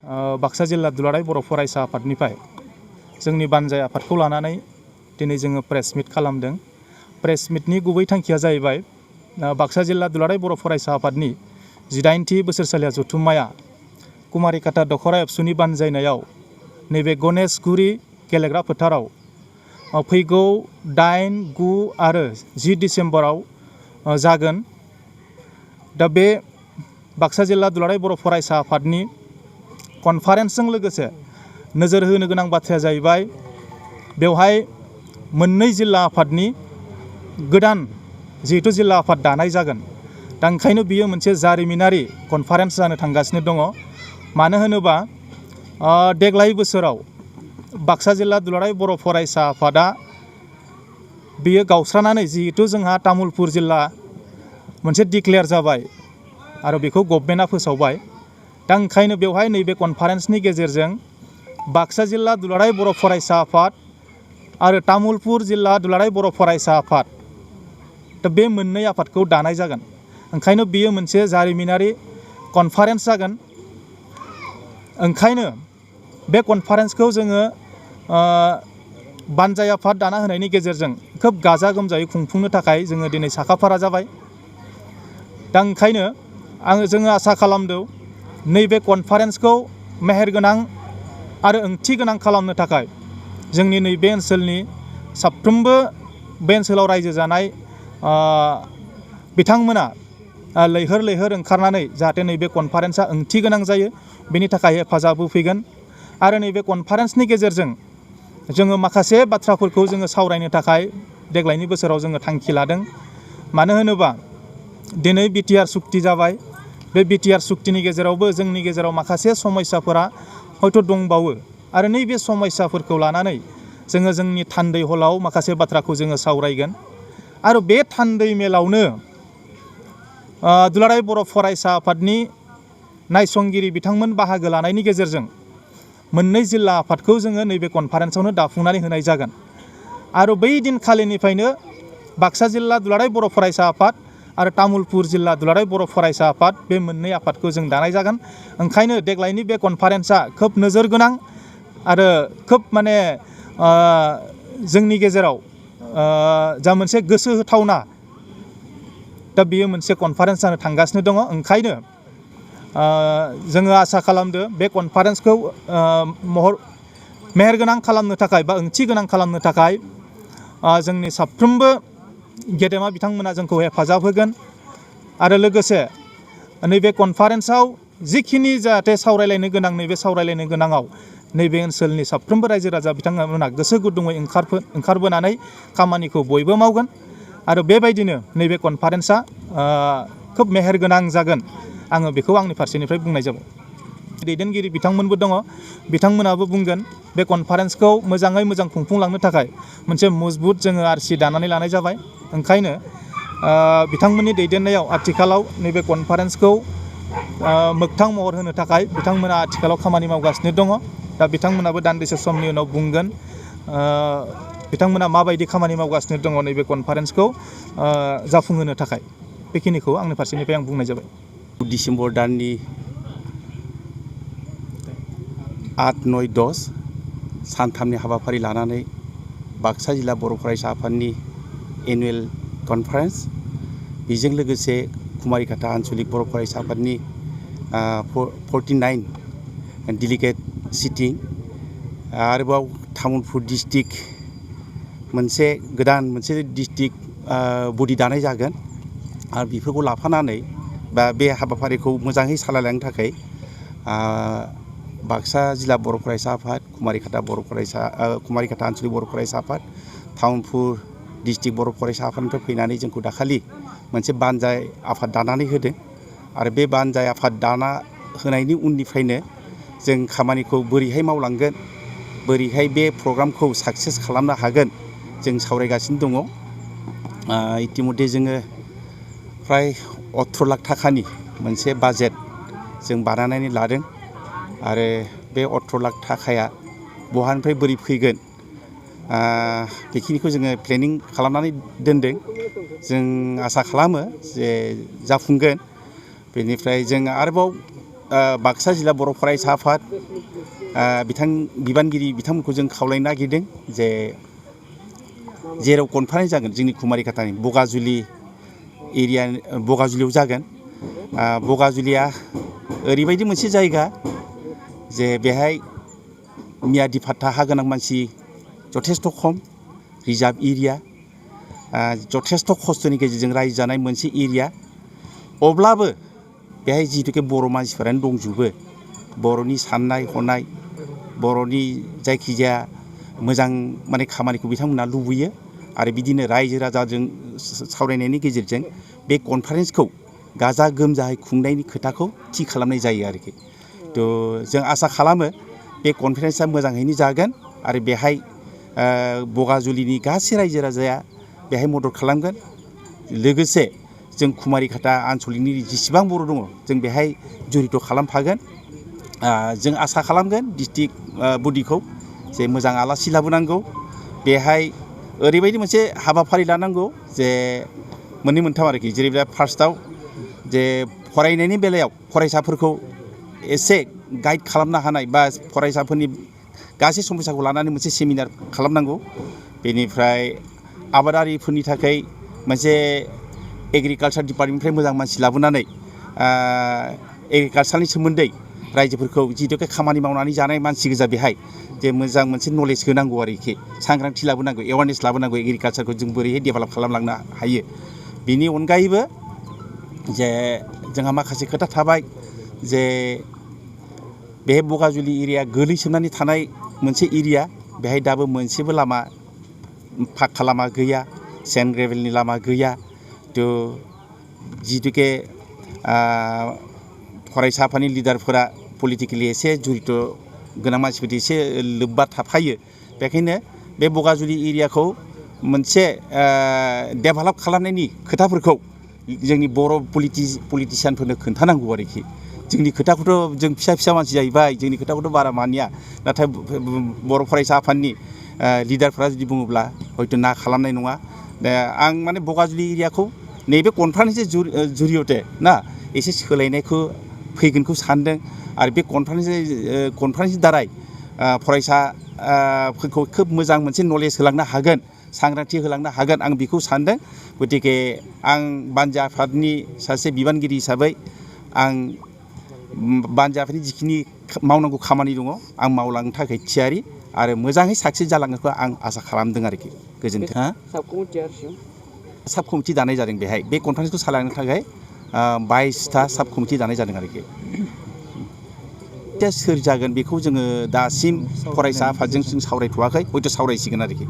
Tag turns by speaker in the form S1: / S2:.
S1: बाक्सा जिल्ला दुलाराय बर' फरायसा आफादनिफ्राय जोंनि बानजाय आफादखौ लानानै दिनै जोङो प्रेस मिट खालामदों। प्रेस मिटनि गुबै थांखिया जाहैबाय बाक्सा जिल्ला दुलाराय बर' फरायसा आफादनि 18थि बोसोरसालिया जथुम्माया कुमारिकाटा दखरा एबसुनि बानजायनायाव नैबे गणेशगुरि गेलेग्रा फोथाराव फैगौ 8, 9 आरो 10 डिसेम्बराव जागोन। दा बे बाक्सा जिल्ला दुलाराय बर' फरायसा आफादनि कनफारेन्सजों लोगोसे नोजोर होनो गोनां बाथ्राया जाहैबाय बेवहाय मोननै जिल्ला आफादनि गोदान जिहेतु जिल्ला आफाद दानाय जागोन। दा ओंखायनो बियो मोनसे जारिमिनारि कनफारेन्स जानो थांगासिनो दङ। मानो होनोबा देग्लाय बोसोराव बाक्सा जिल्ला दुलाराय बर' फरायसा आफादा बियो गावस्रानानै जिहेतु जोंहा तामुलपुर जिल्ला मोनसे डिक्लेयार जाबाय आरो बेखौ गभर्नमेन्टआ फोसावबाय। दा ओंखायनो बेवहाय नैबे कनफारेन्सनि गेजेरजों बाक्सा जिल्ला दुलाराय बर' फरायसा आफाद आरो तामुलपुर जिल्ला दुलाराय बर' फरायसा आफाद दा बे मोननै आफादखौ दानाय जागोन। ओंखायनो बियो मोनसे जारिमिनारि कनफारेन्स जागोन। ओंखायनो बे कनफारेन्सखौ जोङो बानजाय आफाद दाना होनायनि गेजेरजों खोब गाजा गोमजायै खुंफुंनो थाखाय जोङो दिनै साखाफारा जाबाय। दा ओंखायनो जोङो आसा खालामदों नैबे कनफारेन्सखौ मेहेरगोनां आरो ओंथि गोनां खालामनो थाखाय जोंनि नैबे ओनसोलनि साफ्रोमबो बे ओनसोलाव रायजो जानाय बिथांमोना लैहोर लैहोर ओंखारनानै जाहाथे नैबे कनफारेन्सआ ओंथि गोनां जायो बेनि थाखाय हेफाजाब होफैगोन। आरो नैबे कनफारेन्सनि गेजेरजों जोङो माखासे बाथ्राफोरखौ जोङो सावरायनो थाखाय देग्लायनि बोसोराव जोङो थांखि लादों। मानो होनोबा दिनै बिटिआर सुक्ति जाबाय। बे बिटिआर सुक्तिनि गेजेरावबो जोंनि गेजेराव माखासे समस्याफोरा हयथ' दंबावो आरो नैबे समस्याफोरखौ लानानै जोङो जोंनि थान्दै हलाव माखासे बाथ्राखौ जोङो सावरायगोन। आरो बे थान्दै मेलावनो दुलाराय बर' फरायसा आफादनि नायसंगिरि बिथांमोन बाहागो लानायनि गेजेरजों मोननै जिल्ला आफादखौ जोङो नैबे कनफारेन्सआवनो दाफुंनानै होनाय जागोन। आरो बै दिनखालिनिफ्रायनो बाक्सा जिल्ला दुलाराय बर' फरायसा आफाद आरो तामुलपुर जिल्ला दुलाराय बर' फरायसा आफाद बे मोननै आफादखौ जों दानाय जागोन। ओंखायनो देग्लायनि बे कनफारेन्सआ खोब नोजोर गोनां आरो खोब माने जोंनि गेजेराव जा मोनसे गोसो होथावना दा बेयो मोनसे कनफारेन्स जानो थांगासिनो दङ। ओंखायनो जोङो आसा खालामदो बे कनफारेन्सखौ मेहेरगोनां खालामनो थाखाय बा ओंथि गोनां खालामनो थाखाय जोंनि साफ्रोमबो गेदेमा बिथांमोना जोंखौ हेफाजाब होगोन। आरो लोगोसे नैबे कनफारेन्सआव जिखिनि जाहाथे सावरायलायनो गोनां नैबे सावरायलायनो गोनाङाव नैबे ओनसोलनि साफ्रोमबो रायजो राजा बिथांमोना गोसो गुदुङै ओंखारबोनानै खामानिखौ बयबो मावगोन। आरो बेबायदिनो नैबे कनफारेन्सआ खोब मेहेरगोनां जागोन। आङो बेखौ आंनि फारसेनिफ्राय बुंनाय जाबाय। दैदेनगिरि बिथांमोनबो दङ, बिथांमोनाबो बुंगोन। बे कनफारेन्सखौ मोजाङै मोजां खुंफुंलांनो थाखाय मोनसे मजबुत जोङो आरसि दानानै लानाय जाबाय। ओंखायनो बिथांमोननि दैदेननायाव आथिखालाव नैबे कनफारेन्सखौ मोगथां महर होनो थाखाय बिथांमोना आथिखालाव खामानि मावगासिनो दङ। दा बिथांमोनाबो दान्दिसे समनि उनाव बुंगोन बिथांमोना माबायदि खामानि मावगासिनो दङ नैबे कनफारेन्सखौ जाफुंहोनो थाखाय। बेखिनिखौ आंनि फारसेनिफ्राय आं बुंनाय जाबाय।
S2: डिसेम्बर दाननि 8, 9, 10 सानथामनि हाबाफारि लानानै बाक्सा जिल्ला बर' फरायसा आफादनि एनुवेल कनफारेन्स, बेजों लोगोसे कुमारिकाटा आन्सलिक बर' फरायसा आफादनि 49 डेलिगेट सिटिं, आरोबाव तामुलपुर डिस्ट्रिक्ट मोनसे गोदान मोनसे डिस्ट्रिक्ट बडि दानाय जागोन। आरो बेफोरखौ लाफानानै बा बे हाबाफारिखौ मोजाङै सालायलांनो थाखाय बाक्सा जिल्ला बर' फरायसा आफाद, कुमारिकाटा आन्सलिक बर' फरायसा आफाद, तामुलपुर डिस्ट्रिक्ट बर' फरायसा आफादनिफ्राय फैनानै जोंखौ दाखालि मोनसे बानजाय आफाद दानानै होदों। आरो बे बानजाय आफाद दाना होनायनि उननिफ्रायनो जों खामानिखौ बोरैहाय मावलांगोन, बोरैहाय बे प्रग्रामखौ साक्सेस खालामनो हागोन जों सावरायगासिनो दङ। इतिमध्य जोङो फ्राय 18 लाख थाखानि मोनसे बाजेट जों बानायनानै लादों। आरो बे 18 लाख थाखाया बहानिफ्राय बोरै फैगोन बेखिनिखौ जोङो प्लेनिं खालामनानै दोनदों। जों आसा खालामो जे जाफुंगोन। बेनिफ्राय जों आरोबाव बाक्सा जिल्ला बर' फरायसा आफाद बिबानगिरि बिथांमोनखौ जों खावलायनो नागिरदों जे जेराव कनफारेन्स जागोन जोंनि कुमारिघाटानि बगाजुलि एरिया बगाजुलियाव जागोन। बगाजुलिया ओरैबायदि मोनसे जायगा जे बेहाय मियादि फाट्टा हा गोनां मानसि जथेस्थ' खम, रिजार्भ एरिया, जथेस्थ' खस्थ'नि गेजेरजों रायजो जानाय मोनसे एरिया। अब्लाबो बेहाय जिहेतुके बर' मानसिफोरानो दंजोबो, बर'नि साननाय हनाय, बर'नि जायखिजाया मोजां माने खामानिखौ बिथांमोना लुबैयो आरो बिदिनो रायजो राजाजों सावरायनायनि गेजेरजों बे कनफारेन्सखौ गाजा गोमजायै खुंनायनि खोथाखौ थि खालामनाय जायो आरोखि। थ' जों आसा खालामो बे कनफारेन्सआ मोजाङैनो जागोन आरो बेहाय बगाजुलिनि गासै रायजो राजाया बेहाय मदद खालामगोन। लोगोसे जों कुमारिघाटा आनसलिकनि जेसेबां बर' दङ जों बेहाय जड़ित खालामफागोन। जों आसा खालामगोन डिस्ट्रिक्ट बडिखौ जे मोजां आलासि लाबोनांगौ। बेहाय ओरैबायदि मोनसे हाबाफारि लानांगौ जे मोननै मोनथाम आरोखि, जेरै फार्स्टआव जे फरायनायनि बेलायाव फरायसाफोरखौ एसे गाइड खालामनो हानाय बा फरायसाफोरनि गासै समस्याखौ लानानै मोनसे सेमिनार खालामनांगौ। बेनिफ्राय आबादारिफोरनि थाखाय मोनसे एग्रिकालसार डिपार्टमेन्टनिफ्राय मोजां मानसि लाबोनानै एग्रिकालसारनि सोमोन्दै रायजोफोरखौ जिहेतुके खामानि मावनानै जानाय मानसि गोजा बेहाय जे मोजां मोनसे नलेज होनांगौ आरोखि, सांग्रांथि लाबोनांगौ, एवारनेस लाबोनांगौ एग्रिकालसारखौ जों बोरैहाय डेभेलप खालामलांनो हायो। बिनि अनगायैबो जे जोंहा माखासे खोथा थाबाय जे बे बगाजुलि एरिया गोलैसोनानै थानाय मोनसे एरिया, बेहाय दाबो मोनसेबो लामा पाक्का लामा गैया, सेन्ड ग्रेभेलनि लामा गैया। थ' जिहेतुके फरायसा आफादनि लिडारफोरा पलिटिकेलि एसे जड़ित गोनां मानसिफोरजों एसे लोब्बा थाफायो, बेखायनो बे बगाजुलि एरियाखौ मोनसे डेभेलप खालामनायनि खोथाफोरखौ जोंनि बर' पलिटिसियानफोरनो खोन्थानांगौ आरोखि। जोंनि खोथाखौथ' जों फिसा मानसि जाहैबाय, जोंनि खोथाखौथ' बारा मानिया, नाथाय बर' फरायसा आफादनि लिडारफ्रा जुदि बुङोब्ला हयथ' ना खालामनाय नङा। दा आं माने बगाजुलि एरियाखौ नैबे कनफारेन्सनि जुरियते ना एसे सोलायनायखौ फैगोनखौ सानदों आरो बे कनफारेन्सनि दाराय फरायसाफोरखौ खोब मोजां मोनसे नलेज होलांनो हागोन, सांग्रांथि होलांनो हागोन, आं बेखौ सानदों। गतिके आं बानजा आफादनि सासे बिबानगिरि हिसाबै आं बानजा आफादनि जिखिनि मावनांगौ खामानि दङ आं मावलांनो थाखाय थियारि आरो मोजाङै साक्सेस जालांगोनखौ आं आसा खालामदों आरोखि। गोजोन्थों। साब कमिटि दानाय जादों बेहाय, बे कनफारेन्सखौ सालायनो थाखाय 22टा साब कमिटि दानाय जादों आरोखि। दा सोर जागोन बेखौ जोङो दासिम फरायसा आफादजों जों सावरायथ'वाखै, हयथ' सावरायसिगोन आरोखि।